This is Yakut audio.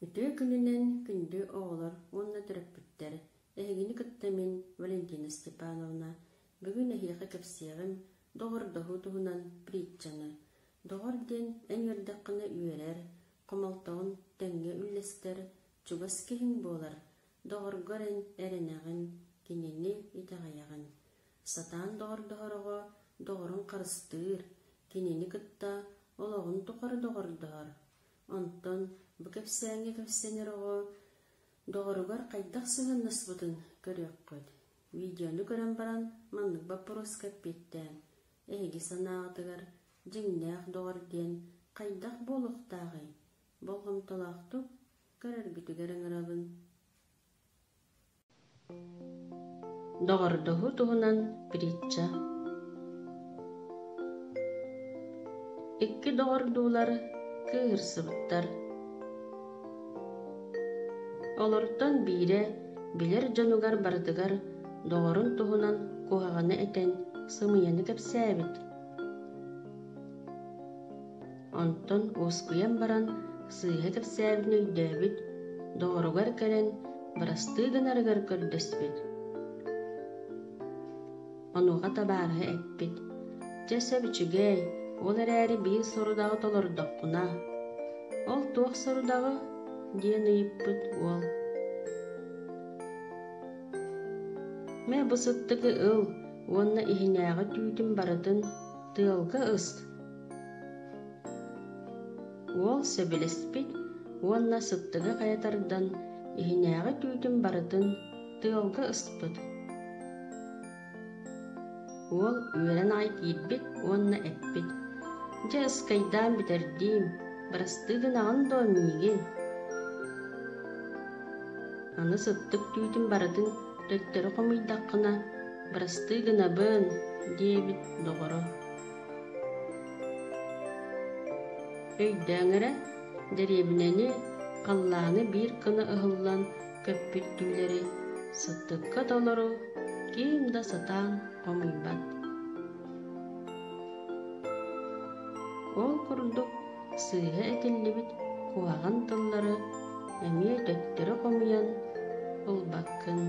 Үтүө күнүнэн күндү оҕолор уонна төрөппүттэр! Эһигини кытта мин, Валентина Степановна, бүгүн эһиэхэ кэпсиэҕим доҕордоһуу туһунан притчаны. Доҕор диэн эн үөрдэххинэ үөрэр, хомолтоҕун тэҥҥэ үллэстэр чугас киһиҥ буолар, доҕоргор эн эрэнэҕин, кинини итэҕэйэҕин. Сатаан доҕордоһор оҕо доҕорун харыстыыр, кинини кытта олоҕун тухары доҕордоһор. Онтон бу кэпсээҥҥэ кэпсэнэр оҕо доҕоругар хайдах сыһыаннаспытын көрүөххүт. Видеону көрөн баран маннык боппуруоска эппиэттээн, эһиги санааҕытыгар дьиҥнээх доҕор диэн хайдах буолуохтааҕый? Болҕомтолоохтук көрөргүтүгэр ыҥырабын. Доҕордоһуу туһунан притча Икки доҕордуулар кыыһырсыбыттар. Олортон биирэ билэр дьонугар барытыгар доҕорун туһунан куһаҕаны этэн сымыйаны кэпсээбит. Онтон уоскуйан баран сыыһа кэпсээбитин өйдөөбүт, доҕоругар кэлэн бырастыы гынарыгар көрдөспүт. Онуоха табаарыһа эппит: «Чэ, сөп үчүгэй, ол эрээри биир сорудаҕы толордоххуна». «Ол туох сорудаҕы?» диэн ыйыппыт уол. «Мэ бу сыттыгы ыл уонна иһинээҕи түүтүн барытын тыалга ыс» Уол сөбүлэспит уонна сыттыгы хайа тардан иһинээҕи түүтүн барытын тыалга ыспыт. Уол үөрэн аҕай киирбит уонна эппит: «Дьэ ыскайдаан бүтэрдиим, бырастыы гынаҕын дуо миигин?» Аны сыттык түүтүн барытын төттөрү хомуйдаххына, бырастыы гынабын, диэбит доҕоро. Өйдөөҥ эрэ, дэриэбинэни, халлааны биир гына ыһыллан көппүт түүлэри сыттыкка толору ким да сатаан хомуйбат. Ол курдук сыыһа этиллибит куһаҕан тыллары эмиэ төттөрү хомуйан ылбаккын.